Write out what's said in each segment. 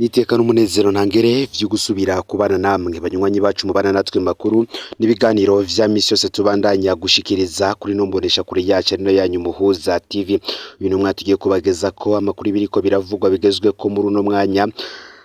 Niteka n'umunezero ntangere vyo gusubira kubana namwe banywanyi bacu mubana natwe makuru n'ibiganiro vya misi yose tubandanya gushikiriza kuri no mbonesha kure yacu ari no yanyu Muhuza TV. Uyu ni umwanya tugiye kubageza ko amakuru biriko biravugwa bigezwe ko muri uno mwanya.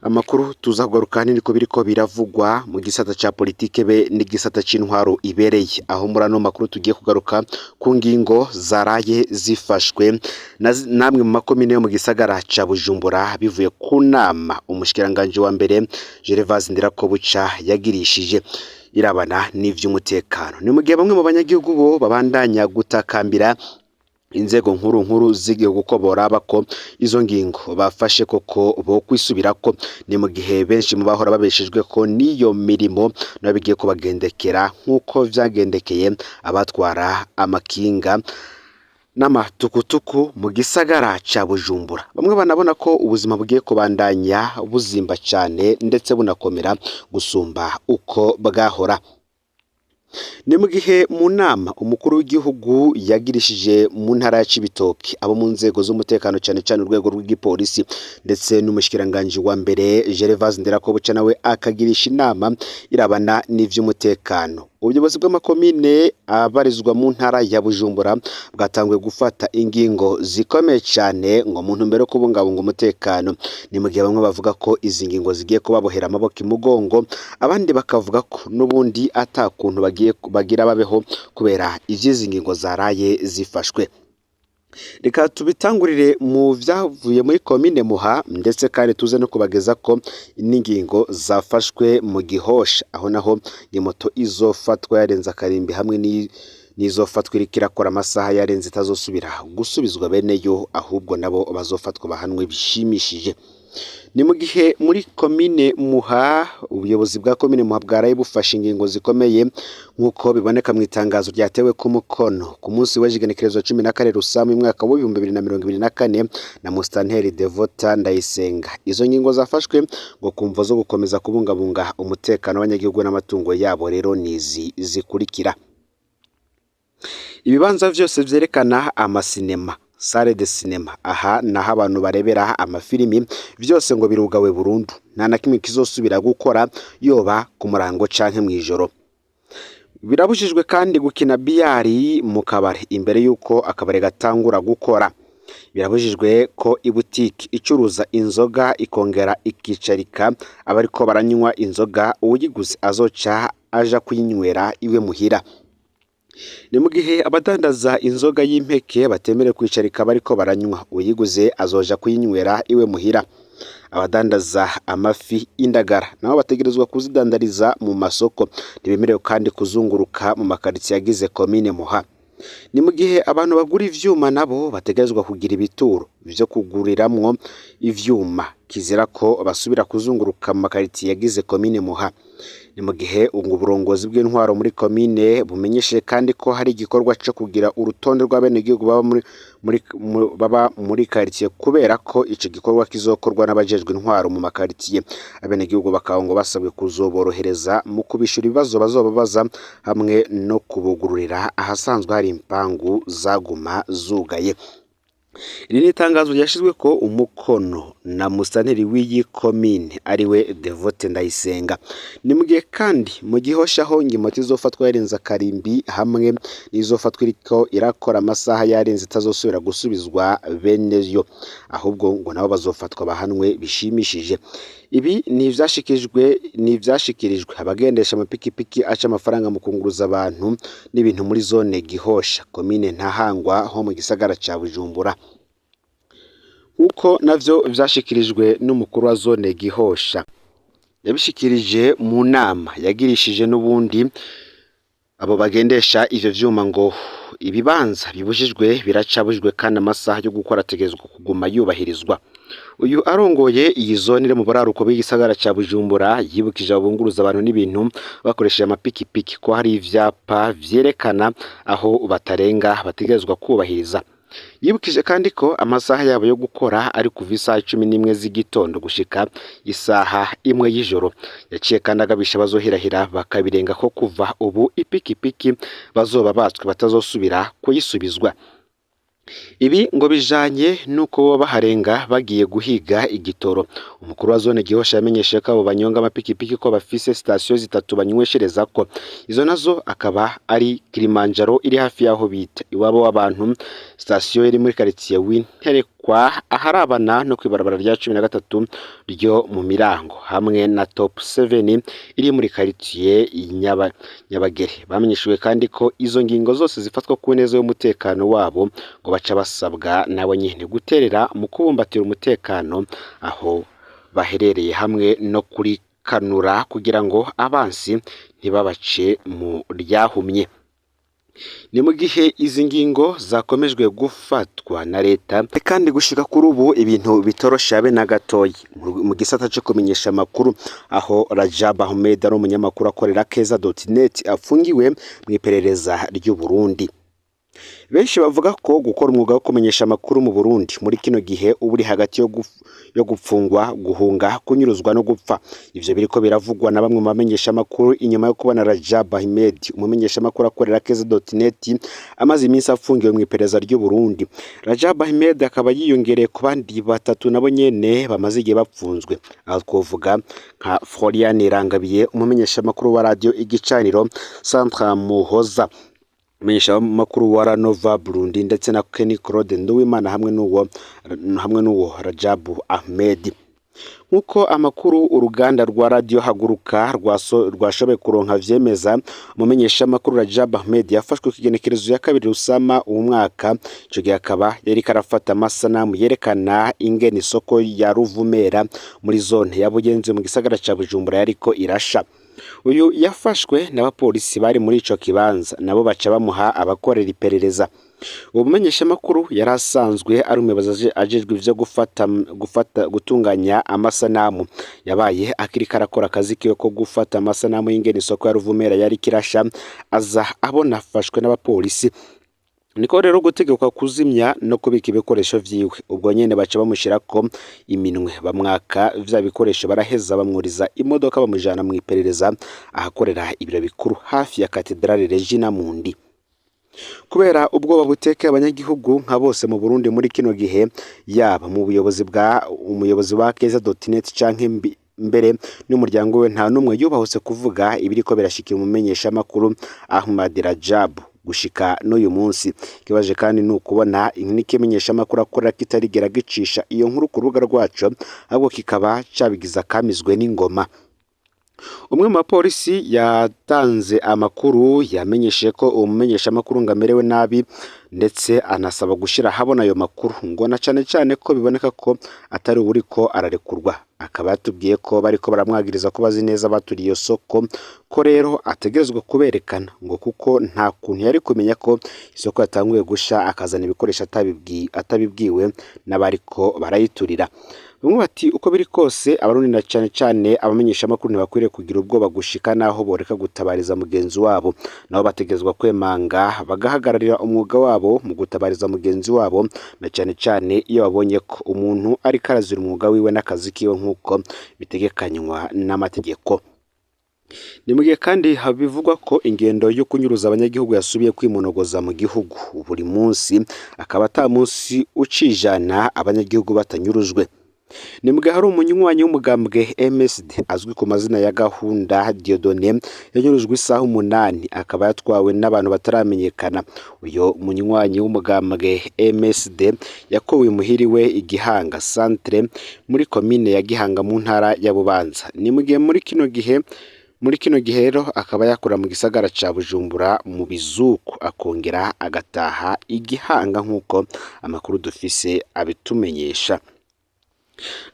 Amakuru tuza kugaruka hanini ko biriko biravugwa mu gisata ca politike be n'igisata c'intwaro ibereye, aho muri ano makuru tugiye kugaruka ku ngingo zaraye zifashwe namwe mu makomine yo mu gisagara ca Bujumbura bivuye ku nama umushikiranganji wa mbere Gervase Ndirakobuca yagirishije irabana n'ivy'umutekano. Ni mu gihe bamwe mu banyagihugu bo babandanya gutakambira inzego nkuru nkuru z'igihugu ko boraba ko izo ngingo bafashe koko bo kwisubirako. Ni mu gihe benshi mu bahora babeshejwe ko n'iyo mirimo nabo bigiye kubagendekera nk'uko vyagendekeye abatwara amakinga n'amatukutuku mu gisagara ca Bujumbura. Bamwe banabona ko ubuzima bugiye kubandanya buzimba cane ndetse bunakomera gusumba uko bwahora. Ni mu gihe mu nama umukuru w'igihugu yagirishije mu ntara ya Cibitoke abo mu nzego z'umutekano, cane cane urwego rw'igipolisi, ndetse n'umushikiranganji wa mbere Gervase Ndirakobuca nawe akagirisha inama irabana n'ivy'umutekano. Ubuyobozi bw'amakomine abarizwa mu ntara ya Bujumbura bwatanguye gufata ingingo zikomeye cane ngo mu ntumbero yo kubungabunga umutekano. Ni mu gihe bamwe bavuga ko izi ngingo zigiye kubabohera amaboko imugongo, abandi bakavuga ko n'ubundi ata kuntu bagiye bagira babeho kubera ivy'izi ngingo zaraye zifashwe. Reka tubitangurire mu vyavuye muri komine Muha, ndetse kandi tuze no kubageza ko n'ingingo zafashwe mu Gihosha, aho naho imoto izofatwa yarenze akarimbi hamwe n'izofatwa iriko irakora amasaha yarenze itazosubira gusubizwa bene yo, ahubwo nabo bazofatwa bahanwe bishimishije. Ni mu gihe muri komine Muha ubuyobozi bwa komine Muha bwaraye bufashe ingingo zikomeye nk'uko biboneka mu itangazo ryatewe ku mukono ku munsi w'igenekerezo 14 Rusama umwaka w'2024 na Musitanteri Devota Ndayisenga. Izo ngingo zafashwe ngo kumvo zo gukomeza kubungabunga umutekano w'abanyagihugu n'amatungo yabo rero nizi zikurikira: ibibanza vyose vyerekana amasinema, salle de cinéma, aha naho abantu barebera amafilimi, vyose ngo birugawe burundu, nta na kimwe kizosubira gukora yoba ku murango canke mw'ijoro. Birabujijwe kandi gukina biyari mu kabare imbere y'uko akabare gatangura gukora. Birabujijwe ko ibutiki icuruza inzoga ikongera ikicarika abariko baranywa inzoga, uwuyiguze azoca aja kuyinywera iwe muhira. Ni mu gihe abadandaza inzoga y'impeke batemerewe kwicarika bariko baranywa, uyiguze azoja kuyinywera iwe muhira. Abadandaza amafi, indagara nabo bategerezwa kuzidandariza mu masoko, ntibemerewe kandi kuzunguruka mu makaritsiye agize komine Muha. Ni mu gihe abantu bagura ivyuma nabo bategerezwa kugira ibituro vyo kuguriramwo ivyuma, kizira ko basubira kuzunguruka mu makaritsiye agize komine Muha. Ni mu gihe uburongozi bw'intwaro muri komine bumenyesheje kandi ko hari igikorwa co kugira urutonde rw'abenegihugu baba muri karitsiye, kubera ko ico gikorwa kizokorwa n'abajejwe intwaro mu makaritsiye. Abenegihugu bakaba ngo basabwe kuzoborohereza mu kubishura ibibazo bazobabaza hamwe no kubugururira ahasanzwe hari impangu zaguma zugaye. Iri ni itangazo ryashizwe ko umukono na musitanteri w'iyi komine ariwe Devote Ndayisenga. Ni mu gihe kandi mu Gihosha ho moto izofatwa yarenze akarimbi hamwe n'izofatwa iriko irakora amasaha yarenze itazosubira gusubizwa bene yo, ahubwo ngo nabo bazofatwa bahanwe bishimishije. Ibi ni ivyashikirijwe abagendesha amapikipiki aca amafaranga mu kunguruza abantu n'ibintu muri zone Gihosha, komine Ntahangwa ho mu gisagara ca Bujumbura, nk'uko navyo vyashikirijwe n'umukuru wa zone Gihosha. Yabishikirije mu nama yagirishije n'ubundi abo bagendesha ivyo vyuma ngo ibibanza bibujijwe biracabujijwe kandi amasaha yo gukora ategerezwa kuguma yubahirizwa. Uyu arongoye iyi zone iri mu buraruko bw'igisagara ca Bujumbura yibukije abunguruza abantu n'ibintu bakoresheje amapikipiki ko hari ivyapa vyerekana aho batarenga bategerezwa kubahiriza. Yibukije kandi ko amasaha yabo yo gukora ari kuva isaha 11 z'igitondo gushika isaha 1 y'ijoro. Yaciye kandi agabisha abazohirahira bakabirenga ko kuva ubu ipikipiki bazoba batswe batazosubira kuyisubizwa. Ibi ngo bijanye n'uko boba baharenga bagiye guhiga igitoro. Umukuru wa zone Gihosha yamenyesheje ko abo banyonga amapikipiki ko bafise sitasiyo zitatu banywesherezako. Izo nazo akaba ari Kilimanjaro iri hafi y'aho bita iwabo w'abantu, sitasiyo iri muri karitiye Winterekwa aharabana no kw'ibarabara rya 13 ryo mu Mirango, hamwe na Top 7 iri muri karitiye Nyabagere. Bamenyeshejwe kandi ko izo ngingo zose zifatwa ku neza y'umutekano wabo, ngo baca basabwa nabo nyene guterera mu kubumbatira umutekano aho baherereye hamwe no kurikanura kugira ngo abansi ntibabace mu ryahumye. Ni mu gihe izi ngingo zakomejwe gufatwa na leta kandi gushika kuri ubu ibintu bitoroshe habe na gatoyi mu gisata co kumenyesha amakuru, aho Rajab Ahmed ari umunyamakuru akorera Keza.net afungiwe mu iperereza ry'u Burundi. Benshi bavuga ko gukora umwuga wo kumenyesha amakuru mu Burundi muri kino gihe uba uri hagati yo gupfungwa, guhunga, kunyuruzwa no gupfa. Ivyo biriko biravugwa na bamwe mu bamenyesha amakuru inyuma yo kubona Rajab Ahmed, umumenyesha amakuru akorera Keza.net, amaze iminsi afungiwe mu iperereza ry'u Burundi. Rajab Ahmed akaba yiyongereye ku bandi batatu nabo nyene bamaze igihe bapfunzwe. Aho twovuga nka Florian Irangabiye, umumenyesha amakuru wa radio Igicaniro, Sandra Muhoza, umumenyeshamakuru wa Ranova Burundi, ndetse na Kenny Claude Nduwimana hamwe n'uwo Rajabu Ahmed. Nk'uko amakuru uruganda rwa radio Haguruka rwashoboye kuronka vyemeza, umumenyeshamakuru Rajab Ahmed yafashwe ku igenekerezo ya 2 Rusama uwu mwaka. Ico gihe akaba yariko arafata amasanamu yerekana ingene isoko ya Ruvumera muri zone ya Buyenzi mu gisagara ca Bujumbura yariko irasha. Uyu yafashwe n'abapolisi bari muri ico kibanza, nabo baca bamuha abakorera iperereza. Uwo mumenyeshamakuru yari asanzwe ari umuyobozi ajejwe ivyo gufata gutunganya amasanamu. Yabaye akiriko arakora akazi kiwe ko gufata amasanamu y'ingene isoko ya Ruvumera yariko irasha, aza abona afashwe n'abapolisi. Niko rero gutegekwa kuzimya no kubika ibikoresho vyiwe. Ubwo nyene baca bamushirako iminwe, bamwaka vya bikoresho, baraheza bamwuriza imodoka bamujana mu iperereza ahakorera ibiro bikuru hafi ya Katedrale Regina Mundi. Kubera ubwoba butekeye abanyagihugu nka bose mu Burundi muri kino gihe, yaba mu buyobozi bwa umuyobozi wa Keza.net canke mbere n'umuryango we, nta n'umwe yubahutse kuvuga ibiriko birashikira umumenyeshamakuru Ahmad Rajab gushika n'uyu munsi. Ikibaje kandi ni ukubona n'ikimenyeshamakuru akorera kitarigera gicisha iyo nkuru ku rubuga rwaco, ahubwo kikaba cabigize akamizwe n'ingoma. Umwe mu bapolisi yatanze amakuru yamenyesheje ko uwo mumenyeshamakuru ngo amerewe nabi, ndetse anasaba gushira ahabona ayo makuru, ngo na cane cane ko biboneka ko atari uwuriko ararekurwa. Akaba yatubwiye ko bariko baramwagiriza ko bazi neza abaturiye iyo soko, ko rero ategerezwa kuberekana, ngo kuko nta kuntu yari kumenya ko isoko yatanguye gusha akazana ibikoresho atabibwiwe n'abariko barayiturira. Bamwe bati uko biri kose Abarundi na cane cane abamenyeshamakuru ntibakwiriye kugira ubwoba gushika naho boreka gutabariza mugenzi wabo. Nabo bategerezwa kwemanga bagahagararira umwuga wabo mu gutabariza mugenzi wabo, na cane cane iyo babonye ko umuntu ariko arazira umwuga wiwe n'akazi kiwe nk'uko bitegekanywa n'amategeko. Ni mu gihe kandi bivugwa ko ingendo yo kunyuruza abanyagihugu yasubiye kwimonogoza mu gihugu buri munsi, akaba ata munsi ucijana abanyagihugu batanyurujwe. Ni mu gihe hari umunywanyi w'umugambwe MSD azwi ku mazina ya Gahunda Dieudonné yanyurujwe isaha 8, akaba yatwawe n'abantu bataramenyekana. Uyo munywanyi w'umugambwe MSD yakowe imuhira iwe i Gihanga centre muri komine ya Gihanga mu ntara ya Bubanza. Ni mu gihe muri kino gihe rero akaba yakora mu gisagara ca Bujumbura mu bizuku, akongera agataha i Gihanga nk'uko amakuru dufise abitumenyesha.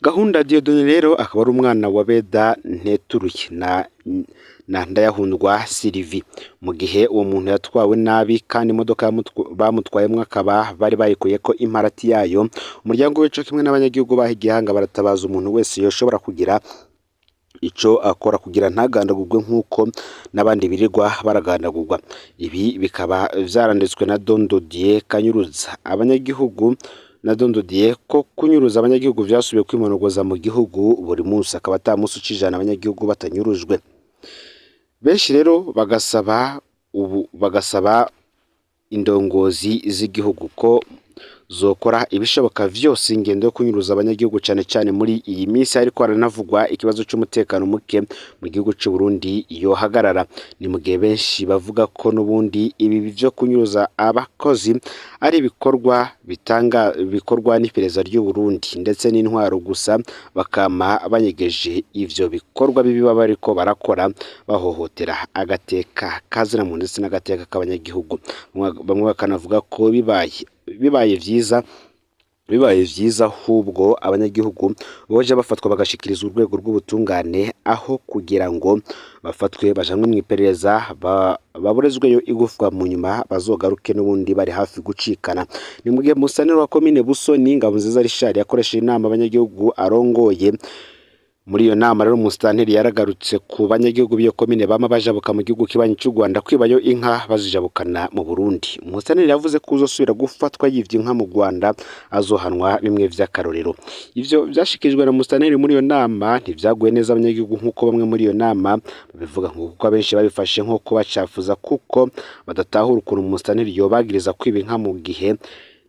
Gahunda Dieudonné rero akaba ari umwana wa Beda Nteturuye na Ndayahundwa Sylvie. Mu gihe uwo muntu yatwawe nabi kandi imodoka bamutwayemwo akaba bari bayikuyeko imparati yayo, umuryango we co kimwe n'abanyagihugu baho i Gihanga baratabaza umuntu wese yoshobora kugira ico akora kugira ntagandagurwe nk'uko n'abandi birirwa baragandagurwa. Ibi bikaba vyaranditswe na Don Dodier Kanyuruza abanyagihugu na Don Dodier ko kunyuruza abanyagihugu vyasubiye kwimonogoza mu gihugu buri munsi, akaba ata munsi ucijana abanyagihugu batanyurujwe. Benshi rero bagasaba ubu, bagasaba indongozi z'igihugu ko zokora ibishoboka vyose ingendo yo kunyuruza abanyagihugu, cane cane muri iyi minsi hariko haranavugwa ikibazo c'umutekano muke mu gihugu c'u Burundi, yohagarara. Ni mu gihe benshi bavuga ko n'ubundi ibi vyo kunyuruza abakozi ari ibikorwa bitanga bikorwa n'iperereza ry'u Burundi ndetse n'intwaro, gusa bakama banyegeje ivyo bikorwa bibi baba bariko barakora, bahohotera agateka kazina muntu ndetse n'agateka k'abanyagihugu. Bamwe bakanavuga ko bibaye vyiza ahubwo abanyagihugu boja bafatwa bagashikirizwa urwego rw'ubutungane, aho kugira ngo bafatwe bajanwe mw'iperereza, baborezweyo igufwa, mu nyuma bazogaruke n'ubundi bari hafi gucikana. Ni mu gihe musitanteri wa komine Busoni, Ngabonziza Richard, yakoresheje inama abanyagihugu arongoye. Muri iyo nama rero, umusitanteri yaragarutse ku banyagihugu b'iyo komine bama bajabuka mu gihugu kibanyi c'u Rwanda kwibayo inka bazijabukana mu Burundi. Umusitanteri yavuze ko uzosubira gufatwa yivye inka mu Rwanda azohanwa bimwe vy'akarorero. Ivyo vyashikirijwe na musitanteri muri iyo nama ntivyaguye neza abanyagihugu, nk'uko bamwe muri iyo nama babivuga, nk'uko abenshi babifashe nko kubacafuza, kuko badatahura ukuntu umusitanteri yobagiriza kwiba inka mu gihe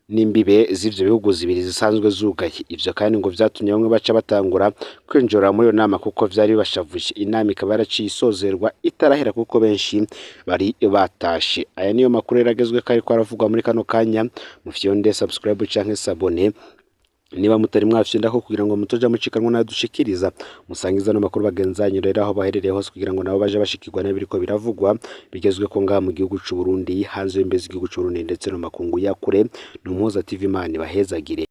n'imbibe z'ivyo bihugu zibiri zisanzwe zugaye. Ivyo kandi ngo vyatumye bamwe baca batangura kwinjira muri iyo nama kuko vyari bibashavuje. Inama ikaba yaraciye isozerwa itarahera kuko benshi bari batashe. Aya niyo makuru rero agezweko ariko aravugwa muri kano kanya. Mufyonde subscribe canke s'abonner niba mutari mwafyondako, kugira ngo mutoja mucikanwa nayo dushikiriza. Musangiza no makuru bagenzi banyu rero aho baherereye hose, kugira ngo nabo baje bashikirwa n'ibiriko biravugwa bigezweko ngaha mu gihugu c'u Burundi, hanze y'imbibe z'igihugu c'u Burundi, ndetse no makungu ya kure. Ni Umuhuza TV, Imana ibahezagire.